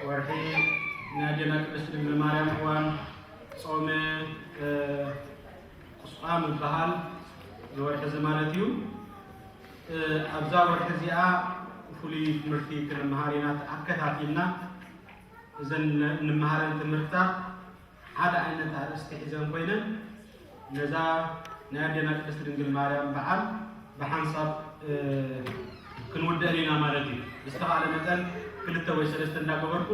ወርሒ ናይ ኣዴና ቅድስት ድንግል ማርያም እዋን ጾመ ቁስቋም ይበሃል። ዝወርሒ እዚ ማለት እዩ። ኣብዛ ወርሒ እዚኣ ፍሉይ ትምህርቲ ክንመሃር ኢና ኣከታቲልና። እዘን እንመሃረን ትምህርትታት ሓደ ዓይነት ኣርእስቲ ሒዘን ኮይነን ነዛ ናይ ኣዴና ቅድስት ድንግል ማርያም በዓል ብሓንሳብ ክንውደአን ኢና ማለት እዩ። ብዝተኻለ መጠን ክልተ ወይ ሰለስተ እንዳገበርኩ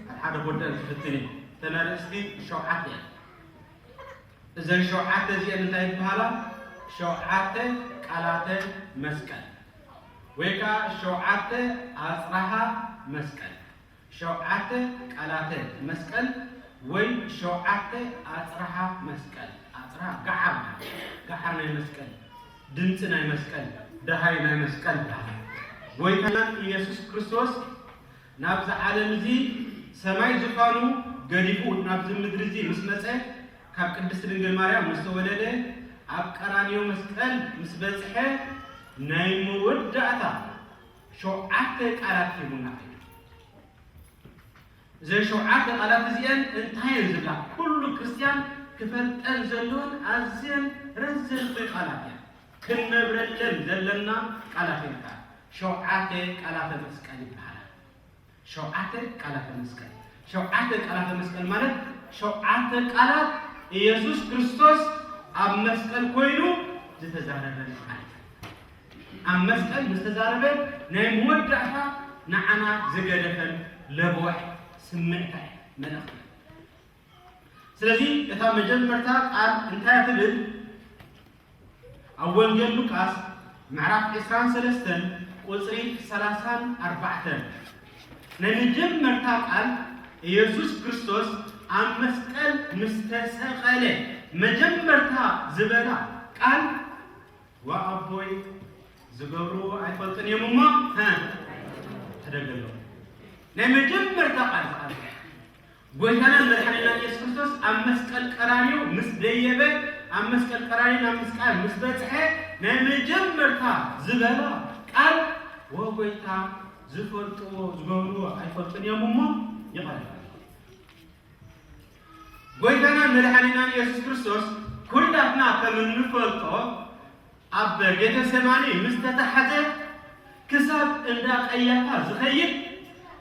ሓደ ሓደ ክወደአን ክፍትን እየ። እተን ኣርእስቲ ሸውዓተ እየን። እዘን ሸውዓተ እዚአን እንታይ ይበሃላ? ሸውዓተ ቃላተ መስቀል ወይ ከዓ ሸውዓተ ኣፅራሃ መስቀል። ሸውዓተ ቃላተ መስቀል ወይ ሸውዓተ ኣፅራሃ መስቀል። ኣፅራሃ ገዓር ማለት ገዓር ናይ መስቀል፣ ድምፂ ናይ መስቀል፣ ደሃይ ናይ መስቀል ይበሃል። ጎይታና ኢየሱስ ክርስቶስ ናብዚ ዓለም እዚ ሰማይ ዙፋኑ ገዲፉ ናብዚ ምድሪ እዚ ምስ መፀ፣ ካብ ቅድስቲ ድንግል ማርያም ምስ ተወለደ፣ ኣብ ቀራንዮ መስቀል ምስ በፅሐ፣ ናይ መወዳእታ ሸውዓተ ቃላት ሂቡና ከይዱ። እዘን ሸውዓተ ቃላት እዚአን እንታይ እየን ዝብላ? ኩሉ ክርስትያን ክፈልጠን ዘለዎን ኣዝየን ረዘንቲ ቃላት እየን። ክንነብረለን ዘለና ቃላት እየን። ሸውዓተ ቃላተ መስቀል ይበሃላ። ሸውዓተ ቃላተ መስቀል። ሸውዓተ ቃላተ መስቀል ማለት ሸውዓተ ቃላት ኢየሱስ ክርስቶስ ኣብ መስቀል ኮይኑ ዝተዛረበን ማለት እዩ። ኣብ መስቀል ምስ ተዛረበ ናይ መወዳእታ ንዓና ዝገደፈን ለበዋሕ ስምዕታ እያ፣ መልእኽቲ። ስለዚ እታ መጀመርታ ቃል እንታይ እያ ትብል? ኣብ ወንጌል ሉቃስ ምዕራፍ ዕስራን ሰለስተን ቁጽሪ ሰላሳን ኣርባዕተን ናይ መጀመርታ ቃል ኢየሱስ ክርስቶስ ኣብ መስቀል ምስ ተሰቐለ መጀመርታ ዝበላ ቃል፣ "ወኣቦይ ዝገብርዎ ኣይፈልጡን እዮም እሞ፣ ሀ፣ ሕደገሎም።" ናይ መጀመርታ ቃል ዝኣልካ ጎይታናን መድሓኒናን ኢየሱስ ክርስቶስ ኣብ መስቀል ቀራንዮ ምስ ደየበ፣ ኣብ መስቀል ቀራንዮ ናብ ምስቃል ምስ በጽሐ፣ ናይ መጀመርታ ዝበላ ቃል፣ "ወጎይታ፣ ዝፈልጥዎ ዝገብርዎ ኣይፈልጡን እዮም እሞ ይቐር." ጎይታናን መድሓኒናን ኢየሱስ ክርስቶስ ኩላትና ከም እንፈልጦ ኣብ ጌተሰማኒ ምስ ተታሕዘ ክሳብ እንዳ ቀያፋ ዝኸይድ፣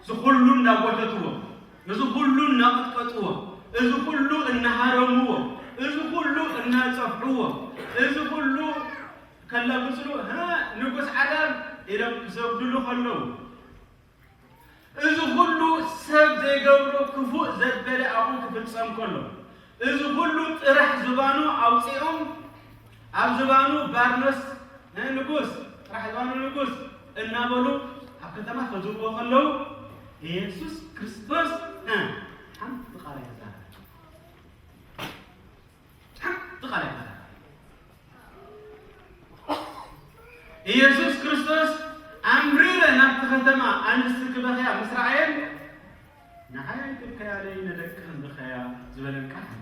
እዚ ኩሉ እናጎተትዎ፣ እዚ ኩሉ እናቐጥቀጥዎ፣ እዚ ኩሉ እናሃረምዎ፣ እዚ ኩሉ እናጸፍዕዎ፣ እዚ ኩሉ ከላግጽሉ፣ "ሀ፣ ንጉስ ዓለም" ኢሎም ክሰግድሉ ከለዉ፣ እዚ ኩሉ ሰብ ዘይገብሮ ክፉእ ዘበለ ኣብኡ ክፍጸም ከሎ፣ እዚ ኩሉ ጥራሕ ዝባኑ ኣውጺኦም ኣብ ዝባኑ ባርኖስ፣ "እ፣ ንጉስ፣ ጥራሕ ዝባኑ ንጉስ" እናበሉ ኣብ ከተማ ከዝርዎ ከለዉ፣ ኢየሱስ ክርስቶስ፣ እ፣ ሓንቲ ቃል ኣይተዛረበን። ሓንቲ ቃል ኣይተዛረበን። ኢየሱስ ክርስቶስ ኣምሪረ ናብቲ ከተማ ኣንስቲ ክበኽያ ምስ ረኣየን፣ "ንዓይ ኣይትብከያለይ፣ ንደቅኽን ብኸያ" ዝበለን ቃል ኣለ።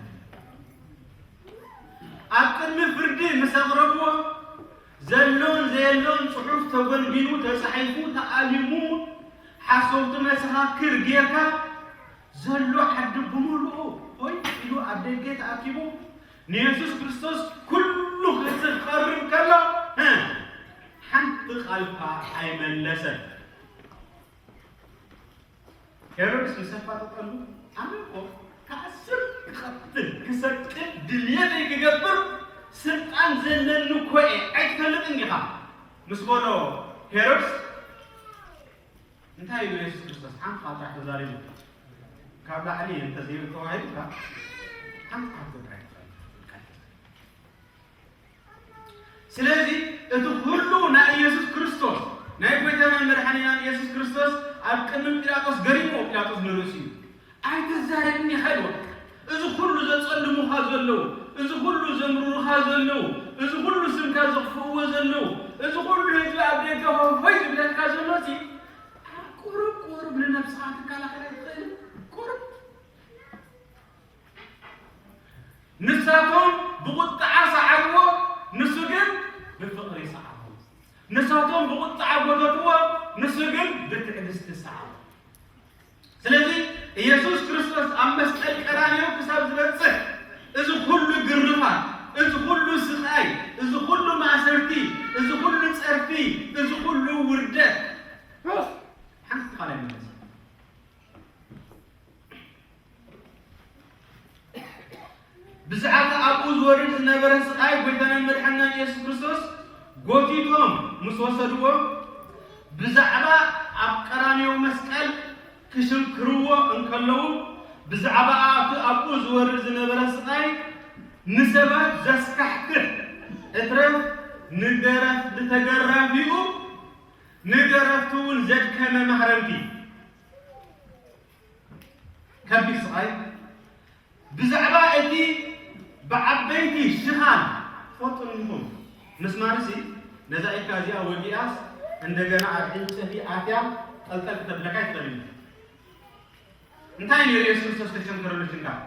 ኣብ ቅድሚ ፍርዲ ምስ ኣቕረብዎ፣ ዘሎን ዘየሎን ጽሑፍ ተጎንጒኑ፣ ተጻሒፉ፣ ተኣሊሙ፣ ሓሰውቲ መሰኻክር ጌርካ፣ ዘሎ ዓዲ ብምሉኡ ሆይ ኢሉ ኣብ ደገ ተኣኪቡ ንየሱስ ክርስቶስ ኩሉ ክስብ ክቐርብ ከሎ፣ እ፣ ሓንቲ ቃል እኳ ኣይመለሰን። ሄሮድስ ምስ ኣፋጠጠሉ፣ "ኣነ እኮ ክኣስር፣ ክቐትል፣ ክሰቅል ድልየተይ ክገብር ስልጣን ዘለኒ እኮ እየ፣ ኣይትፈልጥን ዲኻ?" ምስ በሎ ሄሮድስ፣ እንታይ ኢሉ የሱስ ክርስቶስ? ሓንቲ ቃል ጥራሕ ተዛሪቡ። ካብ ላዕሊ እንተዘይብል ተባሂሉ፣ ካብ ሓንቲ ቃል ጥራሕ። ስለዚ እቲ ኩሉ ናይ ኢየሱስ ክርስቶስ፣ ናይ ጎይታናን መድሓኒናን ኢየሱስ ክርስቶስ ኣብ ቅድሚ ጲላጦስ ገሪሞ፣ ጲላጦስ ንርእሱ እዩ። "ኣይትዛረብን ኢኻ" ኢልዎ። እዚ ኩሉ ዘጸልሙኻ ዘለዉ፣ እዚ ኩሉ ዘምርሩኻ ዘለዉ፣ እዚ ኩሉ ስምካ ዘኽፍእዎ ዘለዉ፣ እዚ ኩሉ ህዝቢ ኣብ ደገ ሆሆይ ዝብለካ ዘሎ፣ እዚ ቁሩብ ቁሩብ ንነብስኻ ክትከላኸል ኣይትኽእልን? ቁሩብ። ንሳቶም ብቁጥዓ ሰዓብዎ፣ ንሱ ግን ብፍቕሪ ሰዓቦም። ንሳቶም ብቁጥዓ ጎተትዎ፣ ንሱ ግን ብትዕግስቲ ሰዓቦም። ስለዚ ኢየሱስ ክርስቶስ ኣብ መስቀል ቀራንዮ ክሳብ ዝበጽሕ፣ እዚ ኩሉ ግርፋት፣ እዚ ኩሉ ስቓይ፣ እዚ ኩሉ ማእሰርቲ፣ እዚ ኩሉ ጸርፊ፣ እዚ ኩሉ ውርደት ሓንቲ ቃል ኣይመለሰን። ብዛዕባ ኣብኡ ዝወርድ ዝነበረ ስቓይ ጎይታናን መድሓንናን ኢየሱስ ክርስቶስ ጎቲቶም ምስ ወሰድዎ፣ ብዛዕባ ኣብ ቀራንዮ መስቀል ክሽንክርዎ እንከለዉ፣ ብዛዕባ እቲ ኣብኡ ዝወርድ ዝነበረ ስቓይ ንሰባት ዘስካሕክሕ፣ እትረፍ ንገረፍ ዝተገራፊኡ፣ ንገረፍቲ እውን ዘድከመ ማህረምቲ። ከቢድ ስቓይ። ብዛዕባ እቲ ብዓበይቲ ሽኻል ትፈልጡ እንዲኹም። ምስማርሲ ነዛ ኢድካ እዚኣ ወዲኣስ እንደገና ኣብ ዕንጨቲ ኣትያ ጠልጠል ክተብለካ ይትኽእል እዩ። እንታይ ነይሩ ኢየሱስ ክርስቶስ ተሸንከረሉ ሽንካር?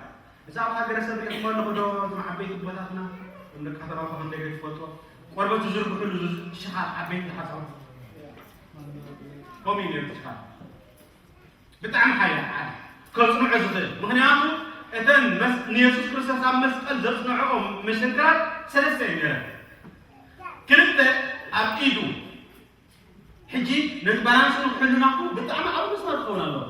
እዚ ኣብ ሃገረ ሰብ ሪእኹም ኣለኹ ዶ? እቶም ዓበይቲ ኣቦታትና፣ እቶም ደቂ ከተማ እኮ ከምደገ ትፈልጡ፣ ቆርበት ዝዝርግሕሉ ዝዝ-፣ ሽኻል ዓበይቲ ዝሓፀሩ። ከምኡ እዩ ነይሩ ሽኻል። ብጣዕሚ ሓያል ዓል ከጽንዖ ዝኽእል። ምኽንያቱ እተን መስ-፣ ንየሱስ ክርስቶስ ኣብ መስቀል ዘጽንዖኦ መሸንክራት ሰለስተ እዩ ነይረን። ክልተ ኣብ ኢዱ። ሕጂ ነቲ ባላንስ ንክሕሉ ናቱ ብጣዕሚ ዓቢ መስመር ክኸውን ኣለዎ።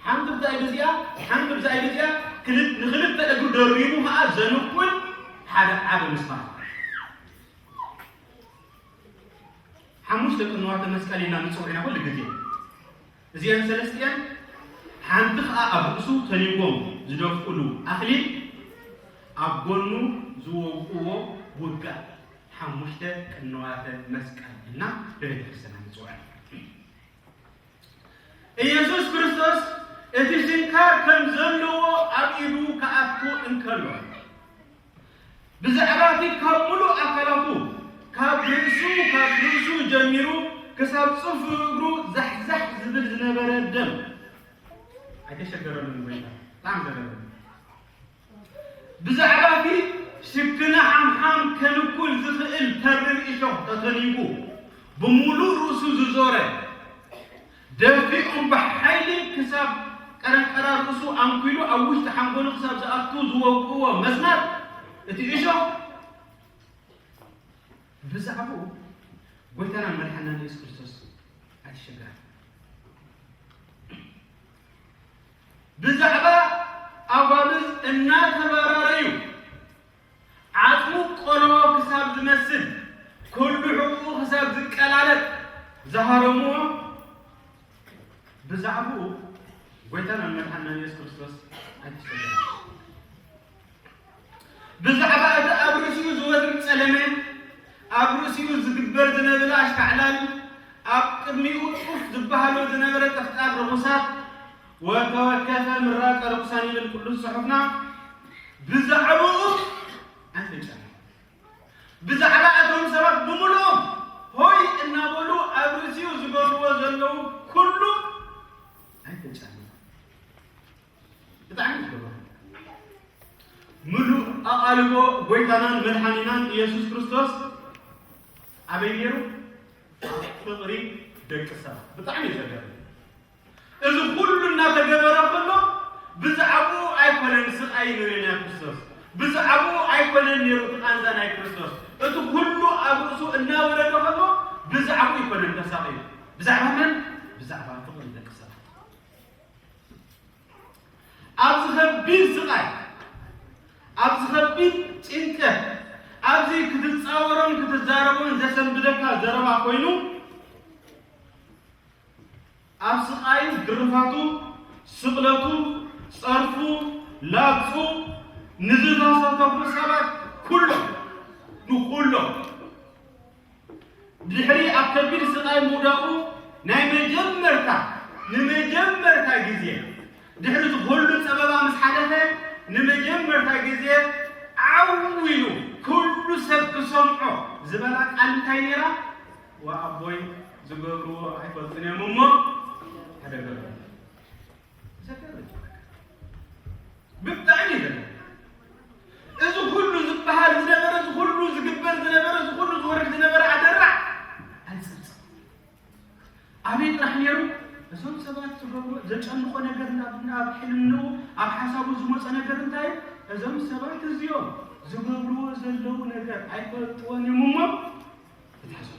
ሓንቲ ብዛ ኢዱ እዚኣ፣ ሓንቲ ብዛ ኢዱ እዚኣ፣ ክል-፣ ንክልተ እግሩ ደሪቡ ከኣ ዘንቁል ሓደ ዓቢ ምስማር። ሓሙሽተ ቅንዋተ መስቀል ኢና ንጽውዕ ኢና ኩሉ ግዜ። እዚአን ሰለስቲአን ሓንቲ ከኣ ኣብ ርእሱ ተኒጎም ዝደፍኡሉ ኣኽሊል ኣብ ጎኑ ዝወግእዎ ውግኣት ሓሙሽተ ቅንዋተ መስቀል ኢልና ብቤተ ክርስቲያንና ንጽውዕ። ኢየሱስ ክርስቶስ እቲ ሽንካር ከም ዘለዎ ኣብ ኢዱ ክኣቱ እንከሎ፣ ብዛዕባ እቲ ካብ ምሉእ ኣካላቱ፣ ካብ ርእሱ፣ ካብ ርእሱ ጀሚሩ ክሳብ ጽፍሪ እግሩ ዛሕዛሕ ዝብል ዝነበረ ደም ኣይተሸገረሉን። ጎይታ ብጣዕሚ ዘገርም። ብዛዕባ እቲ ሽክና ሓምሓም ከንኩል ዝኽእል ተሪር እሾኽ ተተኒጉ፣ ብምሉእ ርእሱ ዝዞረ፣ ደፊኦም ብሓይሊ ክሳብ ቀረንቀራ ርእሱ ኣንኪሉ ኣብ ውሽጢ ሓንጎሉ ክሳብ ዝኣቱ ዝወቅዎ መስመር እቲ እሾኽ ብዛዕባኡ ጎይታናን መድሓናን ኢየሱስ ክርስቶስ ኣይትሸገር። ብዛዕባ ኣጓብዝ እናተበራረዩ ዓጽሙ ቆሎ ክሳብ ዝመስል፣ ኩሉ ሕቑኡ ክሳብ ዝቀላለጥ ዝሃረምዎ፣ ብዛዕባኡ ጎይታናን መድሓናን ኢየሱስ ክርስቶስ ኣይትሸገር። ብዛዕባ እቲ ኣብ ርእሲኡ ዝወርድ ጸለመ፣ ኣብ ርእሲኡ ዝግበር ዝነበረ ኣሽካዕላል፣ ኣብ ቅድሚኡ ጡፍ ዝበሃሎ ዝነበረ ጥፍጣፍ ርኹሳት፣ ወተወከፈ ምራቀ ርኩሳን ይብል ቅዱስ ጽሑፍና፣ ብዛዕባኡ ኣይተጨነቐ። ብዛዕባ እቶም ሰባት ብምሉኦም ሆይ እናበሉ ኣብ ርእሲኡ ዝገብርዎ ዘለዉ ኩሉ ኣይተጨነቐ። ብጣዕሚ ዝገርም። ምሉእ ኣቓልቦ ጎይታናን መድሓኒናን ኢየሱስ ክርስቶስ ኣበይ ነይሩ? ኣብ ፍቕሪ ደቂ ሰባት። ብጣዕሚ እዩ ዘገርም። እዚ ኩሉ እናተገበረ ከሎ ብዛዕባኡ ኣይኮነን ስቓይ ንርኢና ክርስቶስ፣ ብዛዕባኡ ኣይኮነን ነይሩ እቲ ቃንዛ ናይ ክርስቶስ። እቲ ኩሉ ኣብ ርእሱ እናወረደ ከሎ ብዛዕባኡ ኣይኮነን ተሳቒዩ። ብዛዕባ መን? ብዛዕባ ፍቕሪ ደቂ ሰባት። ኣብዚ ከቢድ ስቓይ፣ ኣብዚ ከቢድ ጭንቀት፣ ኣብዚ ክትጻወሮን ክትዛረቦን ዘሰንብደካ ዘረባ ኮይኑ፣ ኣብ ስቓዩ፣ ግርፋቱ፣ ስቕለቱ፣ ጸርፉ፣ ላግጹ ንዝተሳተፉ ሰባት ኩሎም፣ ንኹሎም ድሕሪ ኣብ ከቢድ ስቓይ ምውዳቑ ናይ መጀመርታ፣ ንመጀመርታ ግዜ፣ ድሕሪ እቲ ኩሉ ጸበባ ምስ ሓለፈ፣ ንመጀመርታ ግዜ ዓው ኢሉ ኩሉ ሰብ ክሰምዖ ዝበላ ቃል እንታይ ነይራ? ወኣቦይ ዝገብርዎ ኣይፈልጡን እዮም እሞ ተደገሩ። ዘገርም። ብጣዕሚ ይገርም። እዚ ኩሉ ዝበሃል ዝነበረ፣ እዚ ኩሉ ዝግበር ዝነበረ፣ እዚ ኩሉ ዝወርድ ዝነበረ ኣደራዕ ኣይጸብጸብ። ኣበይ ጥራሕ ነይሩ? እዞም ሰባት ዝገብሩ ዘጨንቆ ነገር ናብ ናብ ሕልምንኡ ኣብ ሓሳቡ ዝመፀ ነገር እንታይ እዩ? እዞም ሰባት እዚኦም ዝገብርዎ ዘለዉ ነገር ኣይፈልጥዎን እዮም እሞ ይትሓዙ።